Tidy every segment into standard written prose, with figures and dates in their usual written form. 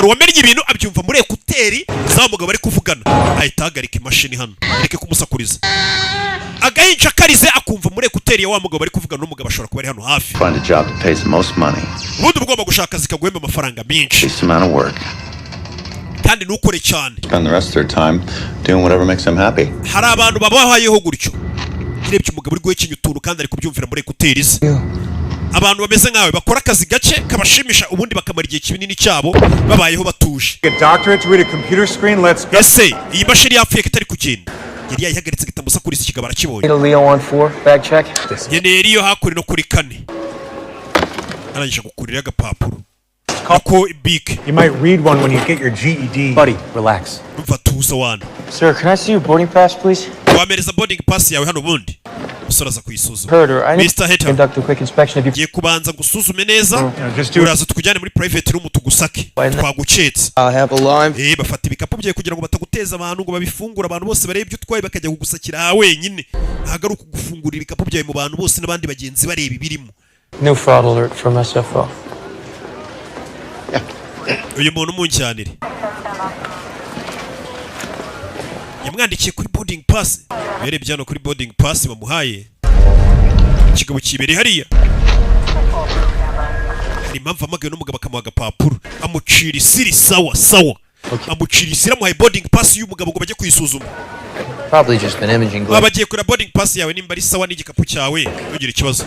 Wamennye ibintu abyumva muri écouteurs z'aho mugabo bari kuvugana, ahita ahagarika imashini hano, areke kumusakuriza. Agahinja karize, akumva muri écouteurs ya wa mugabo bari kuvugana n'umugabo ashobora kuba ari hano hafi. Find a job that pays the most money, Ubundi uba ugomba gushaka akazi kaguhemba amafaranga menshi, least amount of work. kandi ntukore cyane. Spend the rest of their time doing whatever makes them happy. Hari abantu babayeho gutyo. Urebye umugabo uri guhekenya utuntu kandi ari kubyumvira muri écouteurs ze. Abantu bameze nkawe bakora akazi gake kabashimisha, ubundi bakamara igihe kinini cyabo babayeho batuje. A doctorate to read a computer screen? Let's go. Ese iyi mashini yapfuye ko itari kugenda? Yari yayihagaritse ngo itamusakuriza. Ikigabo arakibonye. Need a Leo on four, bag check. Nkeneye Leo hakurino kuri kane. Arangije gukurira agapapuro nako bike. You might read one when you get your GED. Buddy, relax. Umva, tuza wana. Sir, can I see your boarding pass, please? Wamereza boarding pass yawe hano? Ubundi umusore aza kuyisuzuma. Herder, I need Mr. to Hater. conduct a quick inspection of your. Ngiye kubanza ngusuzume neza. Just do Uraza tukujyane muri private room tugusake, twaguketse. I'll have a line. Bafata ibikapu byawe kugira ngo bataguteza abantu, ngo babifungure abantu bose barebe ibyo utwaye, bakajya kugusakira aha wenyine. Ntabwo ari ukugufungurira ibikapu byawe mu bantu bose n'abandi bagenzi bareba ibirimo. New fraud alert from SFO. Uyu muntu umunjyanire. Yamwandikiye kuri boarding pass. Yarebye hano kuri boarding pass bamuhaye. Ikigabo kibereye hariya, hari impamvu amagaye n'umugabo akamuha agapapuro, amucira isiri. Sawa sawa, amucira isiri, amuhaye boarding pass y'umugabo ngo bajye kuyisuzuma. Probably just an imaging Baba glitch. bagiye kureba boarding pass yawe nimba ari sawa n'igikapu cyawe, ntugire ikibazo.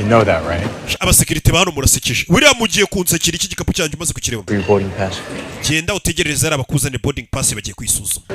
You know that, right? Abasekirite ba hano murasekeje. Buriya mugiye kunsekera iki? Gikapu cyanjye umaze kukireba. For your boarding pass. Genda utegerereze hariya bakuzane boarding pass, bagiye kuyisuzuma.